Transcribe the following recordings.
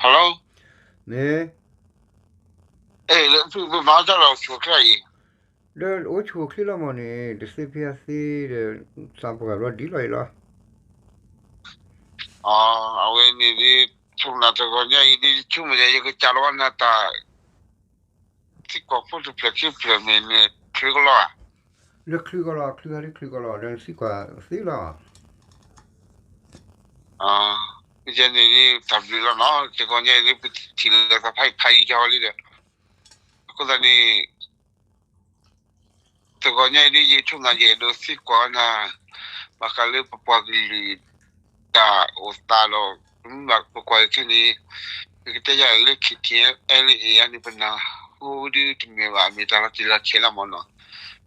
Hello, မ့ၢ်, အဲ မၤတၢ်လီၤအိၣ်ဆူၣ်အိၣ်ချ့အံၤ, ဒီးအိၣ်ဆူၣ်အိၣ်ချ့လီၤမၢ်န့ၣ် တသ့ဖဲအသ့ဒီး သးပှၢ်ဘျီဒ်လီၤအံၤလီၤ. အဝဲန့ၣ်ဒ် ဆိကမိၣ်တဂီၤညါအံၤဒ် ဆိကမိၣ်ယဲ ယကစးလီၤဝဲနၤတၢ် သံကွၢ်ဖိတဖျၢၣ်ခံဖျၢၣ်မ့ၢ်န့ၣ် ချုးကလီၤဧါ, လၢချုးကလီၤ ချုးဟးဒ်ချုးကလီၤ ဒီးနသံကွၢ်သ့လီၤ. ယဲန့ၣ်ဒ် တၢ်ဘျုးလီၤနီၤ တဂီၤညါအံၤဒ် ပထံၣ်လိာ်သးဖးယံာ်ဖးယံာ်ယီၤလံဒီး အဃိသတးန့ၣ် တဂီၤညါအံၤဒ် ယဆိကမိၣ်ယအဲၣ်ဒိးသံကွၢ်နၤ ဘၣ်ဃးလၢပပှၤကလုာ်တၢ်အိၣ်သးဒီး ပမ့ၢ်ဘၣ်ပကွၢ်ခဲန့ၣ် ပကတဲယၤလၢ KTLA အန့ၣ် ပနၢ်ဟူဒ်တမ့ၢ်ဘၣ် မ့ၢ်တၢ်လီၤတံၢ်လီၤဆဲးလီၤမၢ်နီၤ.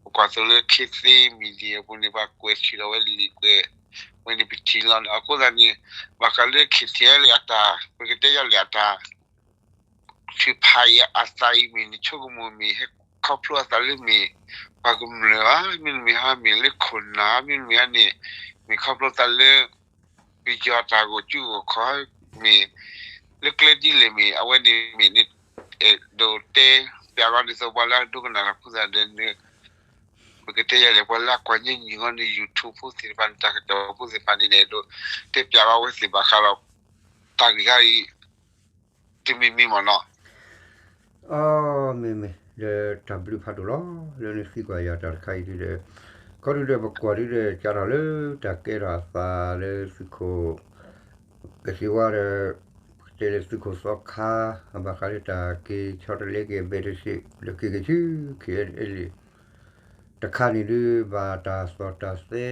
ပကွၢ်သိးလၢ ခေတ်သစ် Media အပူၤန့ၣ် ပှၤကွဲးထံၣ်လီၤဝဲလံာ်ကွဲး ဝဲန့ၣ်ပထံၣ်လီၤန့ၣ် အဃိသတးန့ၣ် ဘၣ်ဃးလၢ KTLA အတၢ် ပကတဲယၤလၢအတၢ် ထုးဖးအံၤအသးအံၤမ့ၢ်န့ၣ် ဆိကမိၣ်မ့ၢ် ဟဲခီဖျိအသးလၢမ့ၢ် ပှၤကမျၢၢ်ဧါ, မ့တမ့ၢ်ဟါမ့ၢ်လၢခိၣ်နၢ်, မ့တမ့ၢ်ဟါန့ၣ် မ့ၢ်ခီဖျိသးလၢ ပယီၤတၢ်ဂီၤစုဂီၤခီ မ့ၢ်လၢကျဲဒ်လဲၣ်မ့ၢ် အဝဲန့ၣ်မ့ၢ်န့ၣ် အဲၣ်ဒိးတဲပျးဘၣ်ဒ်သိးပှၤလၢအဒိကနၣ်တၢ်ဖိသတးဒီးန့ၣ် ပကတဲယၤလဲၣ် ပှၤလၢအကွၢ်ညါနံၤဂီၢ်န့ၣ် YouTube ဖိသ့ၣ်တဖၣ်န့ၣ် တၢ်ကစီၣ်ဖိသ့ၣ်တဖၣ်န့ၣ် အဲၣ်ဒိးတဲပျးဘၣ်ဝဲသ့ၣ်ဘၣ်ဃးဒီး တၢ်ဂ့ၢ်ခါအံၤ တမံၤမံၤမၢ်နီၤ. အမ့ၢ်မ့ၢ် ဒီးတၢ်ဘျုးဖးဒိၣ်လီၤ လၢနသံကွၢ်ယၤတၢ်တခါအံၤဒ်ဒီး ခီဒုဒီးပကွၢ်ဒုဒီး ကၢ်ထီၣ်လၢတၢ်ကဲထီၣ်အသးလၢသုးခိၣ် ကစ့ဝါဒီး တဲလၢသုးခိၣ်သီခါ အဘၣ်ဃးလၢတၢ်က့ၤဆီတလဲက့ၤအဘဲတစ့ၣ် လၢက့ၤက့ၤဆူ KNLA တခါန့ၣ်ဒုး ဘၣ်တၢ်သီၣ်တၢ်သဲ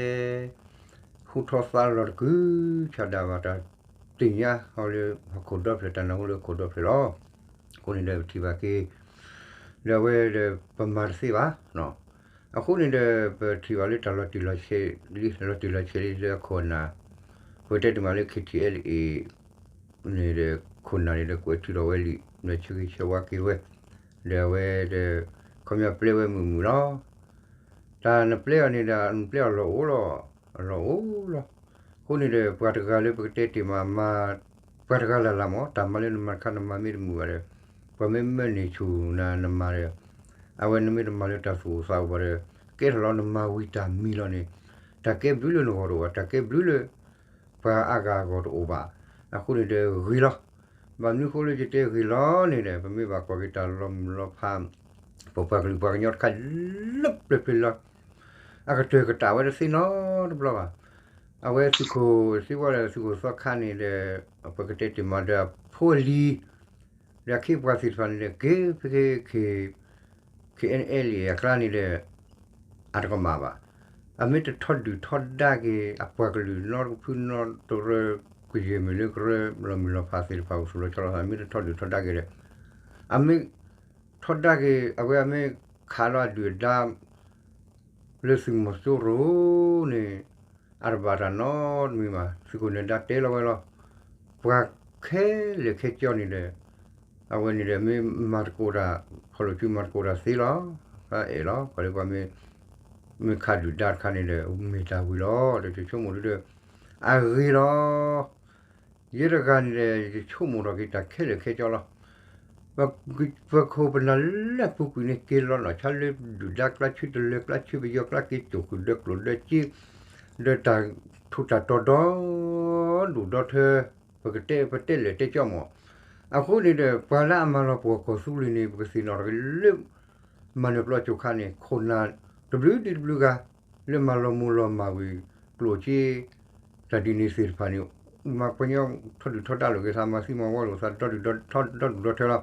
ဟူထီၣ်သါလီၤတကုာ် ဆၣ်ဒၣ်ဘၣ်တၢ်သ့ၣ်ညါအီၤလၢ ဟီၣ်ခိၣ်ဒီဖျၢၣ် တၢ်နၢ်ဟူလၢဟီၣ်ခိၣ်ဒီဖျၢၣ်လီၤ. အဃိန့ၣ်ဒီးပထံၣ်ဘၣ်က့ၤ ဒီးအဝဲဒီးပမၤတသ့ဘၣ်. အဃိန့ၣ်ဒီး ပထံၣ်ဘၣ်လၢတၢ်လီၤတံၢ်လီၤဆဲးလံ လီၤတံၢ်လီၤဆဲးလံလၢအခိၣ်အနၢ် ပကတဲတမံၤလၢ KTLA န့ၣ်ဒီး ခိၣ်နၢ်န့ၣ်ဒီး ကွဲးထုးထီၣ်ဝဲလံာ် ဒီးဆၢဂ့ၤဆၢဝါက့ၤဝဲ ဒီးအဝဲဒီး ခီပညီပျဲဝဲမုာ်မုာ်လီၤ. တၢ်နပျဲအီၤန့ၣ်ဒီး နပျဲအီၤလီၢ်အိၣ်လီၤ, အလီၢ်အိၣ်လီၤ. အဃိန့ၣ်ဒီး ပှၤတဂၤလၢပကတဲတ့ၢ်မးမၤ ပှၤတဂၤလၢ်လၢ်မး တၢ်မၤလၢနမၤတခါနမၤမ့ၢ်တမုာ်ဘၣ်ဒီး ပှၤမ့ၢ်မၢန့ၢ်ဆူၣ်နၤနမၤဒီး အဝဲနမ့ၢ်တမၤလၢတၢ်သူၣ်အိၣ်သးအိၣ်ဘၣ်ဒီး ကဲထီၣ်လီၤနမၤဝံၤတၢ်မံလီၤန့ၣ် တၢ်ကဲဘျုးလၢနဂီၢ်တအိၣ်ဘၣ်, တၢ်ကဲဘျုးလၢ ပှၤအါဂၤအဂီၢ်တအိၣ်ဘၣ်. အဃိန့ၣ်ဒီးဂ့ၤလီၤ. ဘၣ်မနုၤအဃိလၢယတဲဂ့ၤလီၤန့ၣ်ဒီး ပမ့ၢ်ဘၣ်ကွၢ်က့ၤတၢ်လီၤမုၢ်လီၤဖး ပပှၤကလုာ်ပှၤကညီတခါလၢပျၢၤပျၢၤလီၤ အကတၢၢ်ကတၢၢ်ဝဲတသ့နီတဘျီဘၣ်. အဝဲသုးခိၣ်စ့ဝါဒီးသုးခိၣ်သီခါန့ၣ်ဒီး ပကတဲတ့ၢ်မးဒီးအဖိအလံၤ ဒီးအခ့အပှၤသ့ၣ်တဖၣ်န့ၣ်ဒီး က့ၤဖဲ KNLA အကျါန့ၣ်ဒီး အတကမၣ်ဘၣ်. အမ့ၢ်တထီဒုၣ်ထီဒါက့ၤ အပှၤကလုာ်နီတဖုနီတရၢ ကယဲၢ်မ့ၢ်လၢကရၢလီၤမုၢ်လီၤဖးသ့ၣ်တဖၣ်အိၣ်သူၣ်လီၤဆီလီၤသး မ့ၢ်တထီဒုၣ်ထီဒါက့ၤဒီး အမ့ၢ်ထီဒါက့ၤ အဝဲအမ့ၢ်ခးလီၤအဒုၣ်အဒါ လၢသုးမီၤစိရိၤန့ၣ် အတဘၣ်တၢ်နီတမံၤဘၣ်. သုးခိၣ်နဲၣ်ဒါတဲလီၤဝဲလီၤ. ပှၤခဲလၢာ်ခဲဆ့န့ၣ်ဒီး အဝဲန့ၣ်ဒီးမ့ၢ်မၤသကိးတၢ် ခီၣ်လိာ်စုမၤသကိးတၢ်သ့လီၤ. အအဲၣ်လီၤ ပှၤလၢပှၤမ့ၢ် မ့ၢ်ခးဒုၣ်ဒါတခါန့ၣ်ဒီး မ့ၢ်တၢ်ဝံၤလီၤ. ဒီးယဆိကမိၣ်ဒ်ဒီး အဂ့ၤလီၤ. ယဲတဂၤန့ၣ်ဒီး ယဆိကမိၣ်ထီၣ်က့ၤတၢ်ခဲလၢာ်ခဲဆ့လီၤ. ပခိၣ်ပနၢ်လၢအပူၤကွံာ်န့ၣ် က့ၤလီၤနီၢ်ဆါလၢဒုၣ်ဒါကျါ ဆၢတလၢၤကျါ ဆၢပယီၤကျါ က့ၤကၠိၣ်ဃုာ်ဒီးကျိၣ်ဒီးစ့ ဒီးတၢ်ထူးတၢ်တီၤဒီဒူၣ်ဒီထၢ ပကတဲပတဲလဲၣ်တဲကၠီမး. အဃိန့ၣ်ဒီး ပှၤလၢအမၤလီၤပှီၢ်ကီၢ်သူလ့ၤန့ၣ် ပကသ့ၣ်နီၣ်ထီၣ်က့ၤလၢ မၤနၢၤပျီကၠိခါန့ၣ် ခိၣ်နၢ်တဘျုးဒ်တဘျုးဂၤ လၢမၤလီၤမူၤလီၤမၢ်ဝံၤ ကျိၣ်စ့ တၢ်ဒ်န့ၣ်သ့ၣ်တဖၣ်န့ၣ် မၤပှၤကညီထီဒုၣ်ထီဒါလိာ်က့ၤသး မၤသံမၤဝီလိာ်သး ဒီဒူၣ်ဒီထၢလီၤ.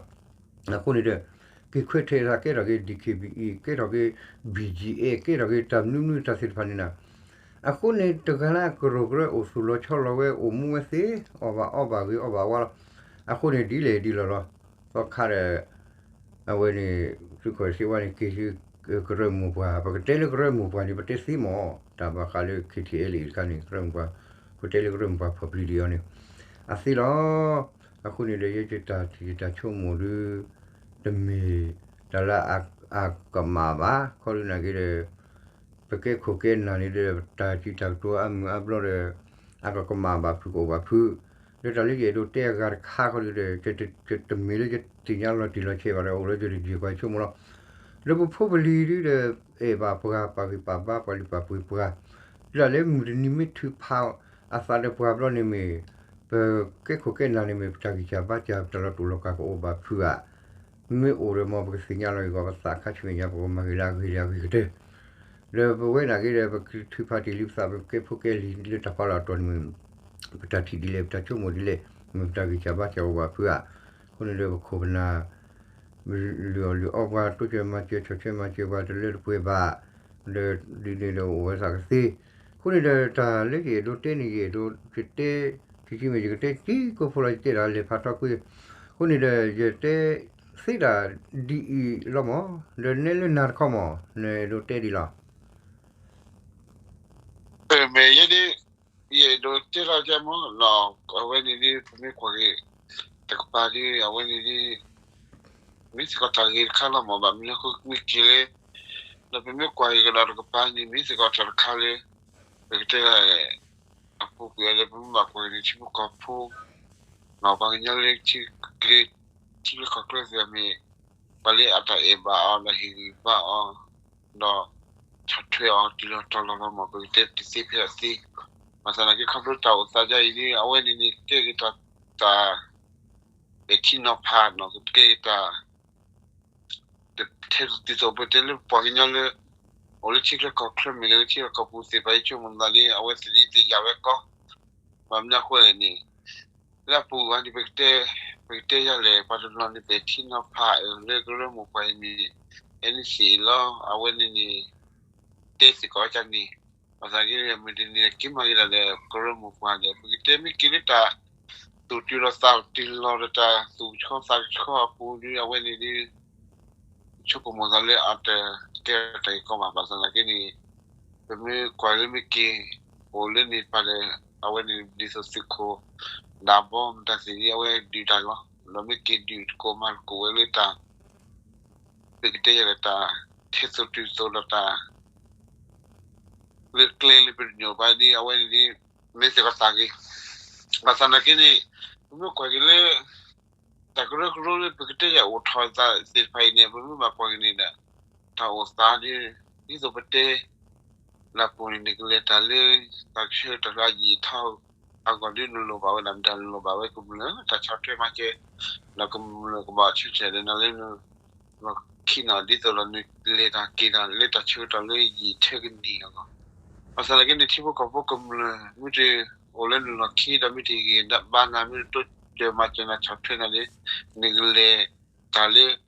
အဃိန့ၣ်ဒီး က့ၤခွဲးထဲးသးကဲထီၣ်က့ၤ DKBA ကဲထီၣ်က့ၤ BGF ကဲထီၣ်က့ၤတၢ်မနုၤမနုၤတၢ်သ့ၣ်တဖၣ်န့ၣ်နီၤ. အဃိန့ၣ် တဂၤလၢအကရူၢ်ကရၢအိၣ်သူၣ်လီၤဆီလီၤဝဲ အိၣ်မူဝဲသ့ အီၣ်ဘၣ်အီဘၣ်ဂ့ၤအီၣ်ဘၣ်ဝါလီၤ. အဃိန့ၣ် ဒ်လဲၣ်ဒ်လဲၣ်လီၤ. သီခါဒီး အဝဲန့ၣ် သုးခိၣ်စ့ဝါန့ၣ် က့ၤဆူကရၢမိၢ်ပှၢ် ပကတဲလၢကရၢမိၢ်ပှၢ်န့ၣ် ပတဲသ့မး တၢ်ဘၣ်ဃးလၢ KTLA တခါန့ၣ် ကရၢမိၢ်ပှၢ် ပတဲလၢကရၢမိၢ်ပှၢ်ဖီၣ်ပျံၤဒံးအီၤန့ၣ် အသ့လီၤ. အဃိန့ၣ်ဒီး ယတၢ်ထံၣ်ယတၢ်ဆိကမိၣ်ဒု တမ့ၢ်တၢ်လၢအကမၣ်ဘၣ် ခီဒုနာ်က့ဒီး ပကဲခိၣ်ကဲနၢ်န့ၣ်ဒီး တၢ်စံးတၢ်ကတိၤအါမုၢ်အါဘျီဒီး အကကမၣ်ဘၣ်ဖုးကအိၣ်ဘၣ်ဖုး ဒီးတၢ်လၢယအဲၣ်ဒိးတဲအဂၤတခါခီဒုဒီး တမ့ၢ်လၢယသ့ၣ်ညါလီၤတံၢ်လီၤဆဲးဘၣ်ဒီး အိၣ်လၢယတယံာ်ပှၤဆိကမိၣ်လီၤ. လၢပဖိပလံၤဒုဒီး အဲၣ်ဘၣ်ပှၤ ပာ်ဂံၢ်ပာ်ဘါပှၤ လုၢ်ပာ်ပှ့ၤပှၤ, ဒ်လၢမုၢ်တနံၤမ့ၢ်ထုးဖးအသးဒီးပှၤဘျီန့ၣ်မ့ၢ် ပကဲခိၣ်ကဲနၢ်န့ၣ်မ့ၢ် ပတၢ်ဂံၢ်စၢ်ဘါစၢ် ပတၢ်လီၤတူာ်လီၤကာ်ကအိၣ်ဘၣ်ဖုးဧါ. မ့ၢ်အိၣ်ဒီးမ်ပကသ့ၣ်ညါလီၤက့ၤဂီၤပသး ခါဆူမဲာ်ညါ ပကမၤဂ့ၤလၢအဂ့ၤဒီးအဂ့ၤကတၢၢ် ဒီးပဝဲနာ်က့ဒီး ပကထုးဖးတ့ၢ်လံပသး ပကဲဖိကဲလံၤလၢတၢ်ဖးလီၤအတီၢ်န့ၣ်မ့ၢ် ပတၢ်ထံၣ်ဒ်လဲၣ် ပတၢ်ဆိကမိၣ်ဒ်လဲၣ် မ့ၢ်ပတၢ်ဂံၢ်စၢ်ဘါစၢ်အိၣ်ဘၣ်ဖုးဧါ. အဃိန့ၣ်ဒီးပခိၣ်ပနၢ် လုၢ်အီၣ်လုၢ်အီပှၤ တိစၢၤမၤစၢၤ ဆီၣ်ထွဲမၤစၢၤပှၤတလၢတပှဲၤဘၣ်, ဒီးဒ်န့ၣ်ဒီးအိၣ်ဝဲသးကသ့. အဃိန့ၣ်ဒီးတၢ်လၢယအဲၣ်ဒိးတဲန့ၣ် ယအဲၣ်ဒိး ယတဲ ကကမ့ၢ်ယကတဲတံၤကိၢ်ဖိလီၤ ယတဲဒၣ်လဲၤဖးထီကွံာ်. အဃိန့ၣ်ဒီး ယတဲသ့ဒၣ်ဒ်အံၤလီၤမး, ဒီးနဲလၢနၤတခီမး နအဲၣ်ဒိးတဲဒ်လဲၣ်. မ့ၢ်ယဲဒၣ် ယအဲၣ်ဒိးတဲလီၤကမး အဝဲန့ၣ်ဒ် ပမ့ၢ်ကွၢ်က့ၤ တကပၤဒ် အဝဲန့ၣ်ဒ် မ့ၢ်စ့ၢ်ကီးတၢ်ဂ့ၤတခါလီၤမး ဘၣ်မနုၤအဃိမ့ၢ်က့ၤလဲၣ်, ဒီးပမ့ၢ်ကွၢ်က့ၤကဒီးတကပၤန့ၣ် မ့ၢ်စ့ၢ်ကီးတၢ်တခါလၢ ပကတဲ အပူၤကွံာ်အီၤဒီး ပမ့ၢ်ဘၣ်ကွၢ်က့ၤန့ၣ် ထံဖိကီၢ်ဖိ ပှၤကညီလၢ ထံချၢကီၢ်ချၢသ့ၣ်မ့ၢ် ပှၤလၢအတၢ်အဲၣ်ဘၣ်အီၤ ဒီးဟ့ၣ်ဂံၢ်ဘါအီၤ ဒီးဆီၣ်ထွဲအီၤတုၤလီၤတီၤလီၤလီၤမး ပကတဲတသ့ဖဲအသ့. ဘၣ်ဆၣ်သနာ်က့ ခီဖျိတၢ်အိၣ်သးဒ်အံၤဒ် အဝဲန့ၣ်န့ၣ် ကဲက့ၤတၢ် တၢ် ပဲာ်ထံနီၤဖးနီၤ ကကဲက့ၤတၢ် ထဲသိးတုၤသိး ပတဲလၢပပှၤကညီလၢ အိၣ်လၢထံချၢကီၢ်ချၢမ့ၢ်ဂ့ၤ လၢထံချၢကီၢ်ပူၤသ့ၣ်တဖၣ် ယဆိကမိၣ်သးလၢ အဝဲသ့ၣ်န့ၣ် တယာ်ဝဲကီ ဘၣ်မနုၤအဃိလဲၣ်န့ၣ် လၢအပူၤဘၣ်န့ၣ် ပကတဲ ပကတဲယၤလဲၣ် ပှၤတနီၤန့ၣ် ပဲာ်ထံနီၤဖးအၢၣ်လၢကရၢမိၢ်ပှၢ်အံၤန့ၣ် အဲန့ၣ်စ့ၢ်လီၤ အဝဲန့ၣ်န့ၣ် တဲစ့ၢ်ကီးကန့ၣ် ဘၣ်ဆၣ်က့ မုၢ်တနံၤက့ၤမၤက့ၤတၢ်ဒီး ကရၢမိၢ်ပှၢ်ဒီး ပကတဲမ့ၢ်က့ၤလၢတၢ် သူၣ်တုၤလီၤသးတုၤလီၤဒီးတၢ်သူၣ်ကဆှီသးကဆှီအပူၤဒီး အဝဲန့ၣ်ဒီး ဆိကမိၣ်သးလၢအတကဲထီၣ်တၢ်ဂ့ၢ်ကီဘၣ် ဘၣ်ဆၣ်သနာ်က့န့ၣ် ပမ့ၢ်ကွၢ်လၢမ့ၢ်က့ၤ အိၣ်လၢန့ၣ်တဖၣ်ဒီး အဝဲန့ၣ်ဒ်သိးသုးခိၣ် ဒၣ်ဘီမတၤသ့ၣ်ဒ် အဝဲဒုးတၢ်လီၤ ဒီးမ့ၢ်က့ၤဒုးတကိးမၤတကိးဝဲလၢတၢ် ပကတဲယၤဒီးတၢ် ထဲသိးတုၤသိးဒီးတၢ် လၢကျဲလၢပတညိၣ်ဘၣ်ဒ် အဝဲန့ၣ်ဒ် မ့ၢ်စ့ၢ်ကီးသးဂ့ၤ ဘၣ်ဆၣ်သနာ်က့န့ၣ် ပမ့ၢ်ကွၢ်က့ၤလၢ တၢ်ကရၢကရိလၢပကတဲယၤအိၣ်ထီၣ်သးသ့ၣ်တဖၣ်အံၤန့ၣ် ပမ့ၢ်ဘၣ်ကွၢ်က့ၤန့ၣ်ဒီး တၢ်အိၣ်သးဒ် ဒ်သိးပတဲ လၢအပူၤန့ၣ် နကလဲၤတၢ်လၢ တၢ်ဆၢကတီၢ်လၢအယံာ်ထီၣ်အဂီၢ်ဒ် နလိၣ်ဘၣ်ဝဲဒၣ်မတၤ နလိၣ်ဘၣ်ဝဲကမျၢၢ် တၢ်ဆီၣ်ထွဲမၤစၢၤ ဒီးကမျၢၢ်ကဘၣ်ဆၢထၢၣ်ဒီးနၤလၢ လီၢ်ခံနီၤ ဒ်သိးဒီးနလဲၤတၢ်က့ၤတၢ်လၢတၢ်ဆၢကတီၢ်လၢယံာ်ထၢကနံၣ်အဂီၢ် ဘၣ်ဆၣ်သနာ်က့န့ၣ် ထံဖိကီၢ်ဖိကမျၢၢ် မ့ၢ်တအိၣ်လၢနလီၢ်ခံဒီး မ့ၢ်တဟ့ၣ်ဂံၢ်ဘါနၤ မ့ၢ်တတိစၢၤမၤစၢၤနၤ ဆီၣ်ထွဲနၤလၢ နကလဲၤ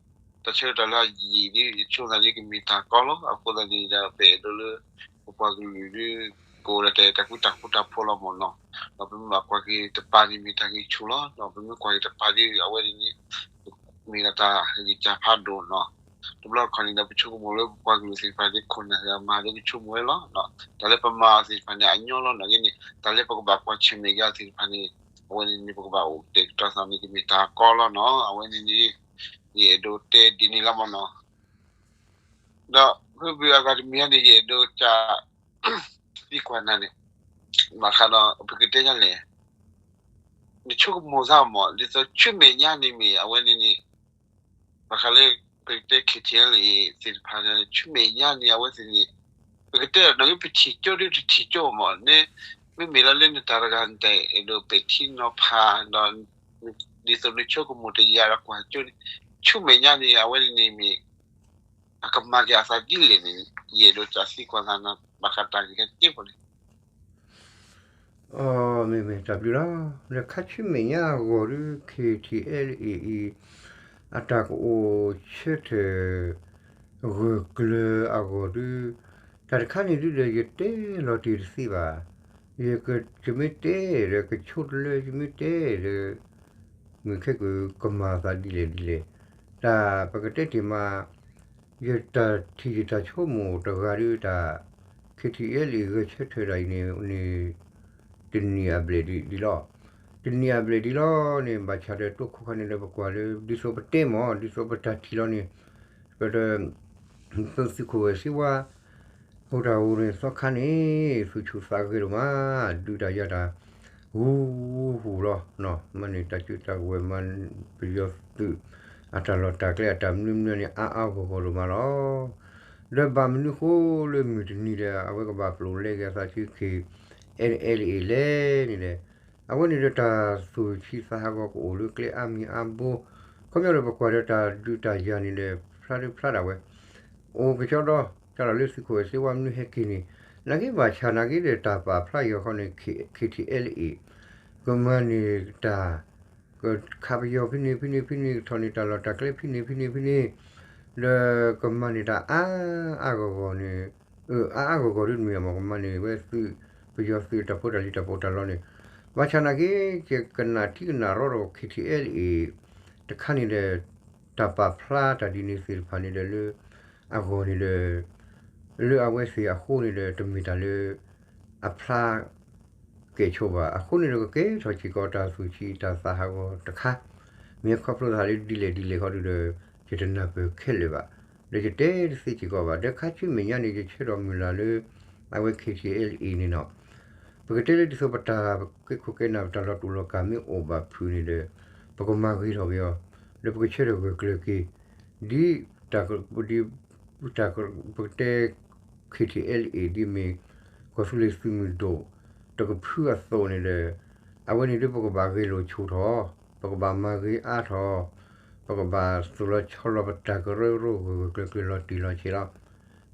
တၢ်လၢ တၢ်ဆၢကတီၢ်လၢအယံာ်ဒ် ယဆိကမိၣ်သးဒ်ကမ့ၢ်တၢ်ကီလီၤ. အဃိသတးန့ၣ်ဒီး ပအဲၣ်ဒိးလၢ ပပှၤကလုာ်ဒ် ကအိၣ်ဒီးတၢ်အဲၣ်တၢ်ကွံတၢ်ဃူတၢ်ဖိးလီၤမၢ်နီၤ. ဒီးပမ့ၢ်ဘၣ်ကွၢ်က့ၤတပၤန့ၣ်မ့ၢ်တၢ်ဂံၢ်ဆူၣ်လီၤ. ဒီးပမ့ၢ်ကွၢ်က့ၤတပၤဒ်အဝဲန့ၣ်န့ၣ် မ့ၢ်ဒၣ်တၢ်ဂံၢ်စၢ်ဖးဒိၣ်နီၤ. တဘျီတခီၣ်န့ၣ်ဒီး ပဆိကမိၣ်လၢပပှၤကလုာ်သ့ၣ်တဖၣ်ဒ်ခိၣ်နၢ်သ့ၣ်တဖၣ်မၤဒီးကဆိကမိၣ်ဝဲလီၤ. တၢ်လၢပမၤအီၤသ့ၣ်တဖၣ်န့ၣ် အညီလီၤ. နာ်က့န့ၣ် တၢ်လၢပကဘၣ်ကွၢ်ဆၢၣ်မဲာ်က့ၤအီၤသ့ၣ်တဖၣ်န့ၣ် အဝဲန့ၣ်န့ၣ် ပကဘၣ်အိၣ်ကတဲာ်ကတီၤသးန့ၣ် ကမ့ၢ်တၢ်ကီလီၤနီၤ. အဝဲန့ၣ်န့ၣ် ယအဲၣ်ဒိးတဲဒ်န့ၣ်လီၤမၢ်နီၤ. ဒီးဖုဘုအဂၤတမံၤန့ၣ် ယအဲၣ်ဒိးစံး သံကွၢ်နၤန့ၣ် ဘၣ်ဃးဒီး ပကတဲဒ်လဲၣ် နဆိကမိၣ်သးမၢ် ဒ်သိးဆူမဲာ်ညါန့ၣ်မ့ၢ် အဝဲန့ၣ်န့ၣ် ဘၣ်ဃးလၢ ပကတဲ KTLA သ့ၣ်တဖၣ်န့ၣ် ဆူမဲာ်ညါန့ၣ် အဝဲသ့ၣ်န့ၣ် ပကတဲဒီး နကပထံၣ်ကၠိဒီးတထံၣ်ကၠိမၢ် မ့မ့ၢ်လၢလၢနတၢ်တဂၤ နတၢ်အဲၣ်ဒိးပဲာ်ထံနီၤဖးဒီး ဒ်သိးနဆိကမိၣ်တယာ်ဒီးကွၢ်ကၠိန့ၣ် ဆူမဲာ်ညါန့ၣ် အဝဲန့ၣ်မ့ၢ် အကမၤက့ၤအသးဒ်လဲၣ်န့ၣ် ယအဲၣ်ဒိးစံးသံကွၢ်သးနၤ ဘၣ်ဃးတၢ်ဂ့ၢ်ကဲက့ဖိန့ၣ် မ့မ့ၢ်တၢ်ဘျုးလီၤ. ဒီးခါဆူမဲာ်ညါအဂီၢ်ဒ် KTLA အံၤ အတၢ်ကအိၣ်ဆၢထၢၣ် ဂၢၢ်ကျၢၤအဂီၢ်ဒ် တၢ်တခါန့ၣ်ဒ်ဒီး ယတဲလီၤတံၢ်တသ့ဘၣ်. ယကမ့ၢ်တဲဒီးကဆိတလၢ ယမ့ၢ်တဲဒီး မုၢ်ခဲကုၢ်ကမၤသးဒ်လဲၣ်ဒ်လဲၣ်. တၢ်ပကတဲတ့ၢ်မး ယတၢ်ထံၣ်ယတၢ်ဆိကမိၣ်တဂၤဒ်တၢ် KTLA ဂဲၤဆၢထၢၣ်ဒၣ်အံၤန့ၣ်န့ၣ် တနံၣ်အဘျဲၣ်ဒ်လီၤ. တနံၣ်အဘျဲၣ်ဒ်လီၤန့ၣ် ဘၣ်ဆၣ်ဒီးတိခိၣ်ခါန့ၣ်ဒီးပကွၢ်လၢ ဒ်သိးပတဲမၢ် ဒ်သိးပတၢ်ထံၣ်လီၤန့ၣ် ပတ သုးခိၣ်ဝဲၢ်စ့ဝါ ဟိတၢ်ဂီၤန့ၣ်သီခါန့ၣ် သူၣ်ဆူၣ်သးဂဲၤဒိၣ်မး ဒုးတၢ်ယၤတၢ် ဟူးဟူးလီၤ. မ့ၢ်န့ၣ်တၢ်စုတၢ်ကဝဲၤမၤ ပယီၤသုး အတၢ်လီၢ်တၢ်ကျဲအတၢ်မနုၤမနုၤန့ၣ် အါအါဂီၢ်ဂီၢ်ဒိၣ်မးလီၤ. ဒီးဘၣ်မနုၤဃိလၢမုၢ်တနံၤဒီး အဝဲကဘၣ်ပျိာ်လဲက့ၤအသးဆူ ခ့ၣ်ထံၣ်အဲလ်အ့လဲၣ်န့ၣ်ဒီး အဝဲန့ၣ်ဒီးတၢ်သူၣ်ဆံးသးဟးဂီၤကအိၣ်လၢကျဲအါမံၤအါဘိ, ခီပညီဒီးပကွၢ်ဒီးတၢ်ဒုးတၢ်ယၤန့ၣ်ဒီး ဖျါဒုဖျါဒၣ်ဝဲ အိၣ်ကစီဒီ တၢ်လီၢ်လၢသုးခိၣ်အဲၣ်စ့ဝါမနုၤဟဲက့ၤန့ၣ် နာ်က့ဘၣ်ဆၣ်နာ်က့ဒီးတၢ်ပာ်ဖျါယီၤခီန့ၣ် ခ့ၣ်ထံၣ်အဲလ်အ့ ကမၤန့ၢ်တၢ် ကခးပယီၤဖဲန့ၣ်ဖဲန့ၣ်ဖဲန့ၣ် ကထီၣ်န့ၢ်တၢ်လီၢ်တၢ်ကျဲဖဲန့ၣ်ဖဲန့ၣ်ဖဲန့ၣ် ဒီးကမၤန့ၢ်တၢ်အါအါဂီၢ်ဂီၢ်န့ၣ် အါအါဂီၢ်ဂီၢ်ဒ်မ့ၢ်မ့ၢ်ကမၤန့ၢ်ဝဲသုး ပယီၤသုးတၢ်ဖိတၢ်လံၤတၢ်ပီးတၢ်လီန့ၣ် ဘၣ်ဆၣ်နာ်က့ ယကနၣ်ထံကနၣ်ရီဒီး ခ့ၣ်ထံၣ်အဲလ်အ့ တခါန့ၣ်ဒီး တၢ်ပာ်ဖျါတၢ်ဒ်န့ၣ်သ့ၣ်တဖၣ်န့ၣ်ဒီးလၢ အဂီၢ်န့ၣ်ဒီး လၢအဝဲသ့ၣ်အဃိန့ၣ်ဒီး တမ့ၢ်တၢ်လၢ အဖျါ ကဲၣ်ဆိးဘၣ်. အဃိန့ၣ်ဒီးကကဲထီၣ်စ့ၢ်ကီးတၢ်သူၣ်ဆံးတၢ်သးဟးဂီၤတခါ မ့ၢ်ခီဖျိသးလၢဒ်လဲၣ်ဒ်လဲၣ်ခီဒုဒီး ယတနၢ်ပၢၢ်ခဲလၢာ်ဘၣ်. ဒီးယတဲတသ့စ့ၢ်ကီးဘၣ်. ဒီးခါဆူမဲာ်ညါန့ၣ် ယဆၢထီၣ်မုၢ်လၢ်လၢ အဝဲ ခ့ၣ်ထံၣ်အဲလ်အ့န့ၣ်နီၤ ပကတဲလၢဒ်သိးပတၢ်ကဲခိၣ်ကဲနၢ် ပတၢ်လီၤတူာ်လီၤကာ်မ့ၢ်အိၣ်ဘၣ်ဖုးန့ၣ်ဒီး ပကမၤဂ့ၤထီၣ်က့ၤအီၤ ဒီးပကဆၢထၢၣ်ဂၢၢ်ကျၢၤက့ၤ ဒ် တၢ် ပကတဲ ခ့ၣ်ထံၣ်အဲလ်အ့ ဒ်မ့ၢ် ကီၢ်သူလ့ၤသုးမုၢ်ဒိၣ် တကဖုအသိးန့ၣ်ဒီး အဝဲန့ၣ်ဒ်ပကဘၣ်ဂဲၤလိာ်ဆိၣ်ထီၣ် ပကဘၣ်မၤဂ့ၤအါထီၣ် ပကဘၣ်သိၣ်လီၤဆီလီၤပတၢ်ကရၢကရိဂၢၢ်ဂၢၢ်ကျၢၤကျၢၤလီၤတံၢ်လီၤဆဲးလီၤ.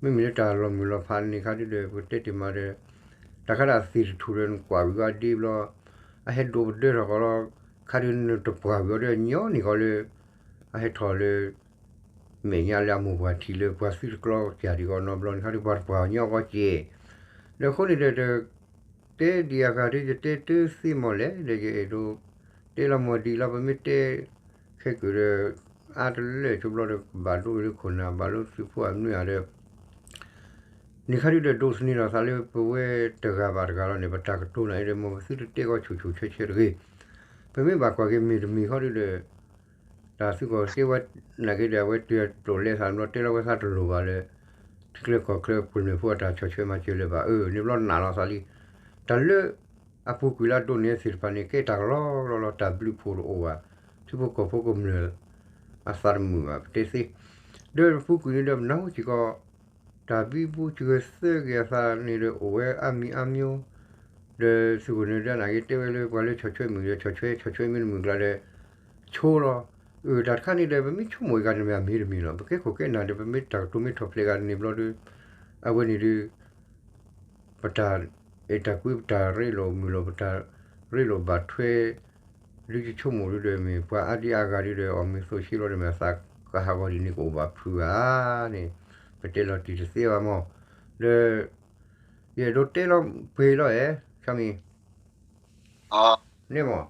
မ့မ့ၢ်လၢတၢ်လီၤမုၢ်လီၤဖးန့ၣ်ခါဒုဒီး ပကတဲတ့ၢ်မးဒီး တၢ်ခါဒၣ်သ့ၣ်တထူၣ်ဒီးနကွၢ်ဝံၤအီၤဒ်ဘျီ အဟဲဒိးပဒၢထီၣ်ကီးလီၤ. ခါဒုနတပှၢ်ဝံၤအီၤဒီးညီနုၢ်ကီးလၢ အဟဲထီၣ်လၢ မဲာ်ညါလၢအမိၢ်ပှၢ်ထံးလၢပှၤသုတကျီကၢ်ဒံးကီးနီတဘျီန့ၣ်ခါဒုပှၤတပှၢ်ညီအဂီၢ်ကဲ ဒီးအဃိန့ၣ်ဒီး တဲဒံးအဂၤဒ်ယတဲတသ့မီၢ်လဲၣ် ဒီးယအဲၣ်ဒိး တဲလီၤမီၢ်ဒံးလီၤ ပမ့ၢ်တဲ ခဲကိာ်ဒီး အါတလၢာ်ဆိဘျီဒီး ဘၣ်ဒိဝဲလၢခိၣ်နၢ် ဘၣ်လၢသုးဖိအမနုၤဧါဒီး န့ၣ်ခါဒုဒီးဒိးသန့ၤလီၤသးလၢပဝဲတဂၤဘၣ်တဂၤလီၤန့ၣ် ပတၢ်ကတိၤနၤအံၤဒီး မ်ပသုတတဲကီးဆိၣ်ဆိၣ်ဆၢဆၢတဂ့ၤ. ပမ့ၢ်ဘၣ်ကွၢ်က့ၤမ့ၢ်တမ့ၢ်ခီဒုဒီး တၢ်သုးကီၢ်စ့ဝါနာ်က့ဒီး အဝဲတုၤပျိာ်လဲသးဘျီ တဲလီၤဝဲသးတလိၣ်ဘၣ်လၢ ထံချၢကီၢ်ချၢပှၤနၢၤဖိအတၢ်ဆီၣ်ထွဲမၤစၢၤလၢၤဘၣ်. အၢ န့ၣ်ဘျီနာ်လီၤသးလံ တၢ်လၢ အပူၤကွံာ်လၢအဒိးန့ၢ်သ့ၣ်တဖၣ်န့ၣ် ကဲတၢ်ကလီကလီလီၤ တၢ်ဘျုးဖှိၣ်တအိၣ်ဘၣ်. ထံဖိကီၢ်ဖိကမျၢၢ် အသးတမုာ်ဘၣ် ပတဲသ့. ဒီးပူၤကွံာ်န့ၣ်ဒီးပနၢ်ဟူစ့ၢ်ကီး တၢ်ဘံဘူစှၤသၢက့ၤအသးန့ၣ်ဒီးအိၣ်ဝဲအါမံၤအါမံၤ ဒီးသုးခိၣ်န့ၣ်ဒီးနာ်က့တဲဝဲလၢပှၤလၢဆီၣ်ထွဲမုာ်ဒီးဆီၣ်ထွဲ ဆီၣ်ထွဲမ့ၢ်တမုာ်ကျါဒီး ဆိလီၤ. အၢ တၢ်တခါန့ၣ်ဒီး ပမ့ၢ်ဆိကမိၣ်အံၤဂၤန့ၣ်မ့ၢ်အမ့ၢ်တမ့ၢ်လီၤ. ပကဲခိၣ်ကဲနၢ်ဒီး ပမ့ၢ်တၢ်ကတိၤမ့ၢ်ထီၣ်ဖျဲးဂၤန့ၣ်ဘျီဒီး အဝဲန့ၣ်ဒီး ပတၢ်အဲၣ်တၢ်ကွံ ပတၢ်ရ့လိာ်မုာ်လိာ် ပတၢ်ရ့လိာ်ဘၣ်ထွဲ ဒ်ယဆိကမိၣ်ဒ်ဒီးမ့ၢ် ပှၤအါဒံအါဂၤဒ်ဒီး အီၣ်မ့ၤသိးဆ့လီၤဒီးမ့ၢ်အသးကဟးဂီၤဒ်န့ၣ်ကအိၣ်ဘၣ်ဖုးဧါန့ၣ် ပတဲလီၤတံၢ်တသ့ဘၣ်မး. ဒီး ယအဲၣ်ဒိးတဲလီၤပှဲၤလီၤအဲၣ် ဆၣ်မံၤ န့ၣ်မး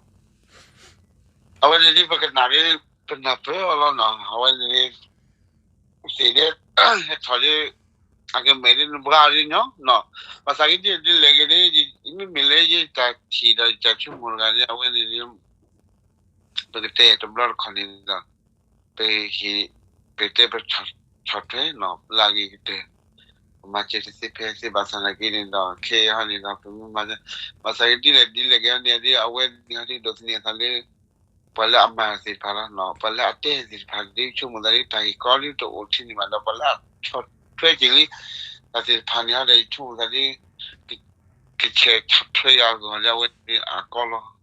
အဝဲန့ၣ်ဒ်ပကနၣ်ဒ် ပနၢ်ပၢၢ်အီၤလီၤနီၤ အဝဲန့ၣ် သ့ၣ်ဒဲ ဟဲထီၣ်ဒ် အကမဲာ်ဒ်နဘှါဒ်ညီနီၤ ဘၣ်ဆၣ်က့ဒ်လဲၣ်ဂ့ၤန့ၣ် မ့မ့ၢ်လၢယတၢ်ထံၣ်ဒီးယတၢ်ဆိကမိၣ်တဂၤန့ၣ် အဝဲန့ၣ် ပကတဲတဘျီတခီၣ်န့ၣ်ဒီး ပဟ့ၣ် ပတဲပဆီၣ်ထွဲနီၤ လၢအဂ့ၤကတၢၢ် ပမၤစၢၤတသ့ဖဲသ့ဘၣ်ဆၣ်နာ်က့န့ၣ်ဒီး ခဲအံၤဟီန့ၣ်ဒီး ပမ့ၢ်မၤ ဘၣ်ဆၣ်က့ဒ်လဲၣ်ဒ်လဲၣ်ဂ့ၤန့ၣ် ဒ်အဝဲန့ၣ်ဟီဒ်ဒိးသန့ၤအသးလၢ ပှၤလၢအမၤသ့ၣ်တဖၣ်လီၤနီၤ ပှၤလၢအတဲသ့ၣ်တဖၣ်ဒ်ဆိကမိၣ်သးဒ်တၢ်ဂ့ၢ်ကီဒ်တအိၣ်ထံန့ၣ်ဘၣ်ဒီး ပှၤလၢအဆီၣ်ထွဲက့ၤလံ တၢ်သ့ၣ်တဖၣ်န့ၣ်ဟီဒီး ယဆိကမိၣ်သးဒ် ကဆဲးဆီၣ်ထွဲယၤအဂီၢ်လၢအဝဲန့ၣ်အကီလီၤ.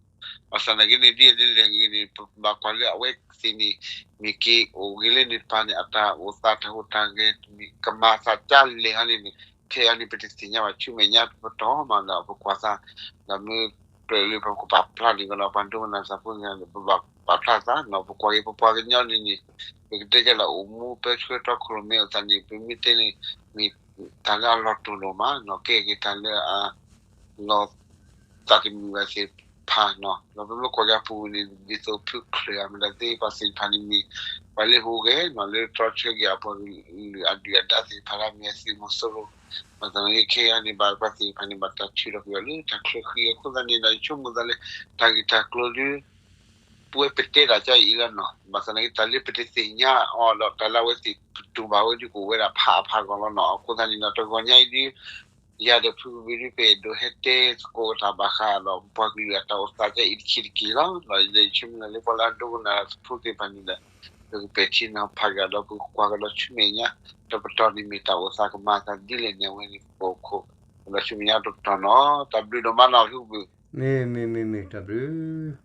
ဘၣ်ဆၣ်နာ်က့န့ၣ် ဒ်လဲၣ်ဒ်လဲၣ်ဂ့ၤန့ၣ် ပဘၣ်ကွၢ်လၢအဝဲသ့ၣ်န့ၣ် မ့ၢ်က့ၤအိၣ်ဂ့ၤလၢန့ၣ်တဖၣ်န့ၣ် အတၢ်အိၣ်သးတၢ်ဟူးတၢ်ဂဲၤ ကမၤသးဒ်လဲၣ်ဟီန့ၣ်န့ၣ် ခဲအံၤန့ၣ် ပတသ့ၣ်ညါဘၣ် ဆူမဲာ်ညါပတီၢ်မးဒီး ပကွၢ်သး ဒီးမ့ၢ်ကြၢးလၢပကပာ်ဖျါန့ၣ်ကဒီး ပှၤဒိကနၣ်သးဖိန့ၣ် ပဘၣ်ပာ်ဖျါသးနီၤ ပကွၢ်က့ၤပပှၤကညီန့ၣ်န့ၣ် ပကတဲကလၢအိၣ်မူပၢဆှၢတီခိၣ်ရိၣ်မဲအသးန့ၣ် ပမ့ၢ်တဲန့ၣ် မ့ၢ်တၢ်လၢအလီၤတူာ်လိာ်မးနီၤ ကဲက့ၤတၢ်လၢအ လီၤသးတမုာ်ဘၣ်သ့ၣ်တဖၣ်နီၤ ဒီးပမ့ၢ်ကွၢ်က့ၤအပူၤန့ၣ် ဒ်သိးဖုချၢၣ်အမတၤသ့ၣ်တဖၣ်သ့ၣ်တဖၣ်န့ၣ်မ့ၢ် ပှၤလၢဟူးဂဲၤနီၤ လၢတြီဆၢက့ၤအပှၤကလုာ်အဒုၣ်အဒါသ့ၣ်တဖၣ်လၢအမ့ၢ်အသုးမီၤစိရိၤ ဘၣ်ဆၣ်သနာ်က့ခဲအံၤန့ၣ် ဘၣ်ပှၤသ့ၣ်တဖၣ်န့ၣ် ဘၣ်တၢ်ထုးထီၣ်ကွံာ်အီၤလၢတၢ်ချၢဃံအဃိသတးန့ၣ်ဒီး ယဆိကမိၣ်သးလၢ တၢ်ဂ့ၢ်တၢ်ကျိၤလၢ ပဝဲပတဲဒၣ်ကီအံၤလီၤနီၤ ဘၣ်ဆၣ်သနာ်က့တၢ်လၢပတသ့ၣ်ညါအီၤဒီးတၢ်လၢအဝဲသ့ၣ်ပတူၢ်ဘၣ်ဝဲဒ်ကအိၣ်ဝဲဒၣ်ဖးအဖးဂီၢ်လီၤနီၤ အဃိသတးန့ၣ်ဒီး တဂီၤညါအံၤဒ် ယၤဒီးဖုကဘုးဒုး ပအဲၣ်ဒိးဟဲတဲသကိးတၢ်ဘၣ်ဃးဒီး ပှၤကလုာ်အတၢ်အိၣ်သးခဲအံၤတခါတက့ၢ်လီၤ. ဒီးယဆၢမုၢ်လၢ်လၢပှၤလၢအဒိကနၣ်တၢ်ဖိသ့ၣ်တဖၣ်န့ၣ်ဒီး ပကပဲာ်ထံနီၤဖးကဒီး ပကကွၢ်ကဒီးဆူမဲာ်ညါ တပတီၢ်န့ၣ်မ့ၢ်တၢ်အိၣ်သးကမၤအသးဒ်လဲၣ်န့ၣ် အဝဲန့ၣ်ပကအိၣ်ခိးကဒီးဆူမဲာ်ညါတပတီၢ်နီၤ. တၢ်ဘျုးဒိၣ်မးနီၤ ဖုကဘုး. မ့ၢ်မ့ၢ်မ့ၢ်မ့ၢ် တၢ်ဘျုး